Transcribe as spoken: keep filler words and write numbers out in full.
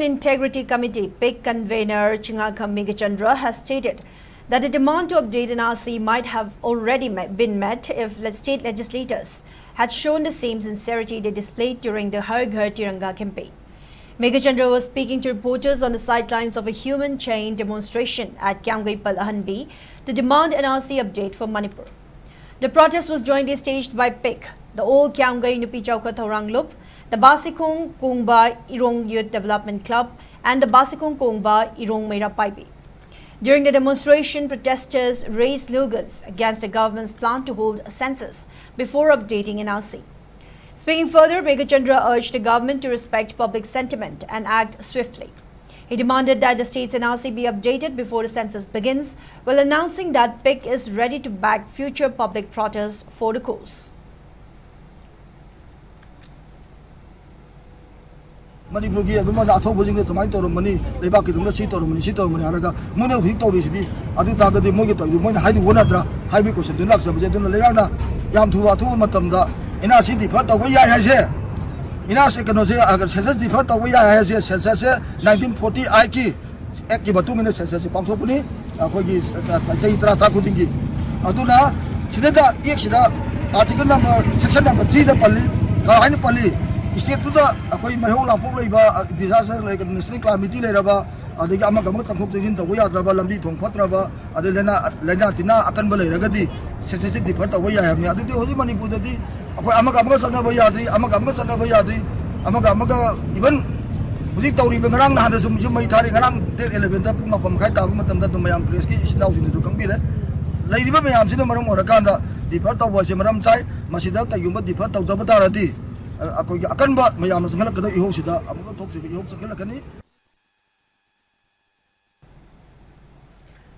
Integrity Committee, PIC, convener Chingakam Meghachandra has stated that the demand to update N R C might have already me- been met if the state legislators had shown the same sincerity they displayed during the Har Ghar Tiranga campaign. Meghachandra was speaking to reporters on the sidelines of a human chain demonstration at Kiamgay Palahanbi to demand N R C update for Manipur. The protest was jointly staged by PIC, the All Kiamgay Nupi Chowkha Thourang Lup, the Basikhong Kongba Irong Youth Development Club, and the Basikhong Kongba Irong Meira Paibi. During the demonstration, protesters raised slogans against the government's plan to hold a census before updating N R C. Speaking further, Meghachandra urged the government to respect public sentiment and act swiftly. He demanded that the state's N R C be updated before the census begins, while announcing that PIC is ready to back future public protests for the cause. ꯃꯅꯤꯄꯨꯔꯒꯤ ꯑꯗꯨꯃꯥꯏꯅ ꯑꯊꯧꯕꯁꯤꯡꯅ ꯑꯗꯨꯃꯥꯏꯅ ꯇꯧꯔꯝꯕꯅꯤ, ꯂꯩꯕꯥꯛꯀꯤꯗꯃꯛꯇ ꯁꯤ ꯇꯧꯔꯝꯕꯅꯤ, ꯁꯤ ꯇꯧꯔꯝꯕꯅꯤ ꯍꯥꯏꯔꯒ ꯃꯣꯏꯅ ꯍꯧꯖꯤꯛ ꯇꯧꯔꯤꯁꯤꯗꯤ, ꯑꯗꯨ ꯇꯥꯔꯒꯗꯤ ꯃꯣꯏꯒꯤ ꯇꯧꯔꯤꯗꯨ ꯃꯣꯏꯅ ꯍꯥꯏꯗꯨ ꯑꯣꯟꯅꯗ꯭ꯔꯥ ꯍꯥꯏꯕꯒꯤ ꯀꯣꯏꯁꯟꯗꯨ ꯂꯥꯛꯆꯕꯁꯦ꯫ ꯑꯗꯨꯅ ꯂꯩꯉꯥꯛꯅ ꯌꯥꯝ ꯊꯨꯕ ꯑꯊꯨꯕ ꯃꯇꯝꯗ ꯑꯦꯟ ꯑꯥꯔ ꯁꯤ ꯗꯤꯐꯔ ꯇꯧꯕ ꯌꯥꯏ ꯍꯥꯏꯁꯦ, ꯑꯦꯟ ꯑꯥꯔ ꯁꯤ ꯀꯩꯅꯣꯁꯦ, ꯁꯦꯟꯁꯁ ꯗꯤꯐꯔ ꯇꯧꯕ ꯌꯥꯏ ꯍꯥꯏꯁꯦ, ꯁꯦꯟꯁꯁꯁꯦ ꯅꯥꯏꯟꯇꯤꯟ ꯐꯣꯔꯇꯤ ꯑꯥꯏꯠꯀꯤ ꯑꯦꯛꯀꯤ ꯃꯇꯨꯡ ꯏꯟꯅ ꯁꯦꯟꯁꯁꯁꯦ ꯄꯥꯡꯊꯣꯛꯄꯅꯤ꯫ ꯑꯩꯈꯣꯏꯒꯤ ꯆꯍꯤ ꯇꯔꯥ ꯇꯔꯥ ꯈꯨꯗꯤꯡꯒꯤ꯫ ꯑꯗꯨꯅ ꯁꯤꯗꯩꯗ ꯑꯦꯛꯁꯤꯗ ꯑꯥꯔꯇꯤꯀꯜ ꯅꯝꯕꯔ, ꯁꯦꯛꯁꯟ ꯅꯝꯕꯔ ꯊ꯭ꯔꯤꯗ ꯄꯜꯂꯤ, ꯀꯃꯥꯏꯅ ꯄꯜꯂꯤ? ꯏꯁꯇꯦꯠꯇꯨꯗ ꯑꯩꯈꯣꯏ ꯃꯩꯍꯧ ꯂꯥꯡꯄꯣꯛ ꯂꯩꯕ, ꯗꯤꯖꯥꯁꯇꯔ ꯂꯩ, ꯅꯦꯁꯅꯦꯜ ꯀ꯭ꯂꯥꯃꯤꯇꯤ ꯂꯩꯔꯕ, ꯑꯗꯒꯤ ꯑꯃꯒ ꯑꯃꯒ ꯆꯪꯊꯣꯛ ꯆꯪꯁꯤꯟ ꯇꯧꯕ ꯌꯥꯗ꯭ꯔꯕ, ꯂꯝꯕꯤ ꯊꯣꯡ ꯐꯠꯇ꯭ꯔꯕ, ꯑꯗꯩ ꯂꯥꯏꯅꯥ, ꯂꯥꯏꯅꯥ ꯇꯤꯟꯅꯥ ꯑꯀꯟꯕ ꯂꯩꯔꯒꯗꯤ ꯁꯦꯟꯁꯁꯁꯦ ꯗꯤꯐꯔ ꯇꯧꯕ ꯌꯥꯏ ꯍꯥꯏꯕꯅꯤ꯫ ꯑꯗꯨꯗꯤ ꯍꯧꯖꯤꯛ ꯃꯅꯤꯄꯨꯔꯗꯗꯤ ꯑꯩꯈꯣꯏ ꯑꯃꯒ ꯑꯃꯒ ꯆꯠꯅꯕ ꯌꯥꯗ꯭ꯔꯤ, ꯑꯃꯒ ꯑꯃꯒ ꯆꯠꯅꯕ ꯌꯥꯗ꯭ꯔꯤ, ꯑꯃꯒ ꯑꯃꯒ, even ꯍꯧꯖꯤꯛ ꯇꯧꯔꯤꯕ, ꯉꯔꯥꯡ ꯅꯍꯥꯟꯗꯁꯨ ꯌꯨꯝ ꯃꯩ ꯊꯥꯔꯤ, ꯉꯔꯥꯡ ꯗꯦꯠ ꯑꯦꯂꯦꯚꯦꯟꯗ ꯄꯨꯡ ꯃꯥꯄꯟ ꯃꯈꯥꯏ ꯇꯥꯕ ꯃꯇꯝꯗ ꯑꯗꯨꯝ ꯃꯌꯥꯝ ꯄ꯭ꯔꯦꯁꯀꯤ ꯏꯆꯤꯟ ꯏꯅꯥꯎꯁꯤꯡꯅꯁꯨ ꯈꯪꯕꯤꯔꯦ꯫ ꯂꯩꯔꯤꯕ ꯃꯌꯥꯝꯁꯤꯅ ꯃꯔꯝ ꯑꯣꯏꯔꯀꯥꯟꯗ ꯗꯤꯐꯔ ꯇꯧꯕ ꯑꯁꯤ ꯃꯔꯝ ꯆꯥꯏ꯫ ꯃꯁꯤꯗ ꯀꯩꯒꯨꯝꯕ ꯗꯤꯐꯔ ꯇꯧꯗꯕ ꯇꯥꯔꯗꯤ, ꯑ, ꯑꯩꯈꯣꯏꯒꯤ ꯑꯀꯟꯕ ꯃꯌꯥꯝꯅ ꯆꯪꯍꯜꯂꯛꯀꯗꯕ ꯏꯍꯧꯁꯤꯗ ꯑꯃꯨꯛꯀ ꯊꯣꯛꯇ꯭ꯔꯤꯕ ꯏꯍꯧ ꯆꯪꯍꯜꯂꯛꯀꯅꯤ꯫